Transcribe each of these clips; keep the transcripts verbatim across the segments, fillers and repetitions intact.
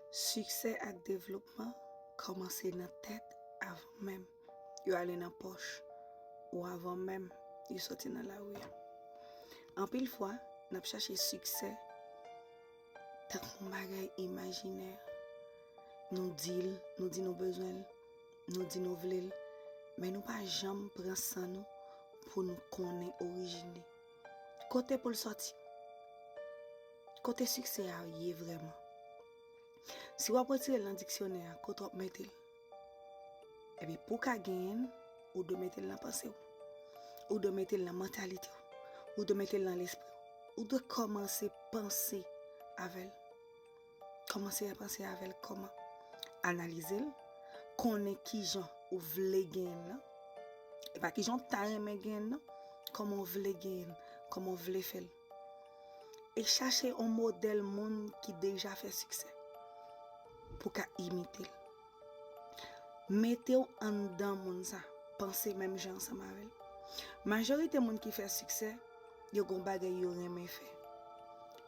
Siksè ak devlopman kòmanse nan tèt avan menm yo ale nan pòch ou avan menm yo soti nan lari a. Anpil fwa, n ap chache siksè tankou yon bagay imajinè. Nou di l, nou di nou bezwen l, nou di nou vle l, men nou pa janm pran san nou pou nou konnen orijin li. Kote pou l sòti? Kote siksè a ye vrèman? Si w ap retire l nan diksyonè a, kote w ap mete l? Ebyen, pou w ka genyen l, ou dwe mete l nan panse w. Ou dwe mete l nan mantalite w. Ou dwe mete l nan lespri w. Ou dwe kòmanse panse avè l. Kòmanse panse avè l kòman? Analize l, konnen kijan ou vle genyen l nan. E pa kijan w ta renmen genyen l nan, kòman w vle genyen l, kòman w vle fè l. E chache yon modèl moun ki deja fè siksè pou w ka imite l. Mete w anndan moun sa, panse menm jan ansanm avè l. Majorite moun ki fè siksè, yo gen yon bagay yo renmen fè.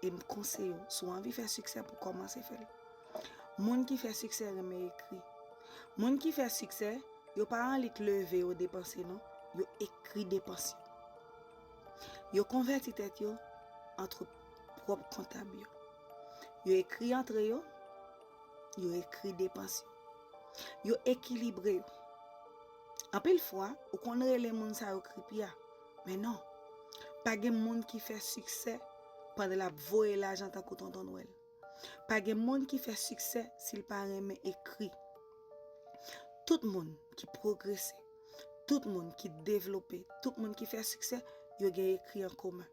E m konseye w, si w anvi fè siksè, pou w kòmanse fè l. Moun ki fè siksè renmen ekri. Moun ki fè siksè, yo pa annik leve yo depanse non, yo ekri depans yo. Yo konvèti tèt yo an pwòp kontab yo. Yo ekri antre yo, yo ekri depans yo. Yo ekilibre yo. Anpil fwa, ou konn rele moun sa yo kripya, men non. Pa gen moun ki fè siksè pandan l ap voye lajan tankou Tonton Nwèl. Pa gen moun ki fè siksè si l pa renmen ekri. Tout moun ki pwogrese, tout moun ki devlope, tout moun ki fè siksè, yo gen ekri an komen.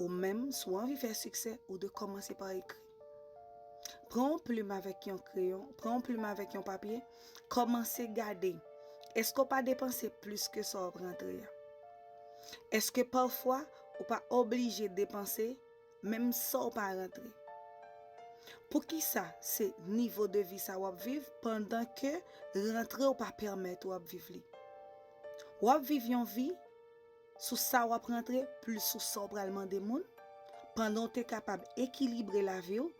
Ou menm, si w anvi fè siksè, ou dwe kòmanse pa ekri. Pran yon plim avèk yon kreyon, pran yon plim avèk yon papye, kòmanse gade. Èske w pa depanse plis ke sa w ap rantre a? Èske pafwa ou pa oblije depanse menm sa w pa rantre? Poukisa se nivo de vi sa w ap viv pandan ke rantre w pa pèmèt w ap viv li? W ap viv yon vi sou sa w ap rantre plis sou sa w pral mande moun, pandan w te kapab ekilibre lavi w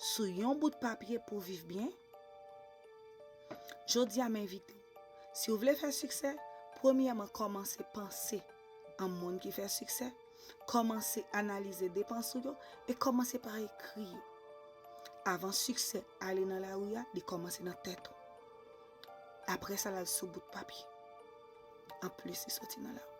sou yon bout papye pou w viv byen? Jodi a, m envite w, si w vle fè siksè, premyèman, kòmanse panse an moun ki fè siksè, kòmanse analize depans ou yo e kòmanse pa ekri yo. Avan siksè ale nan lari a, li kòmanse nan tèt ou. Apre sa, l al sou bout papye. Anplis, li soti nan lari.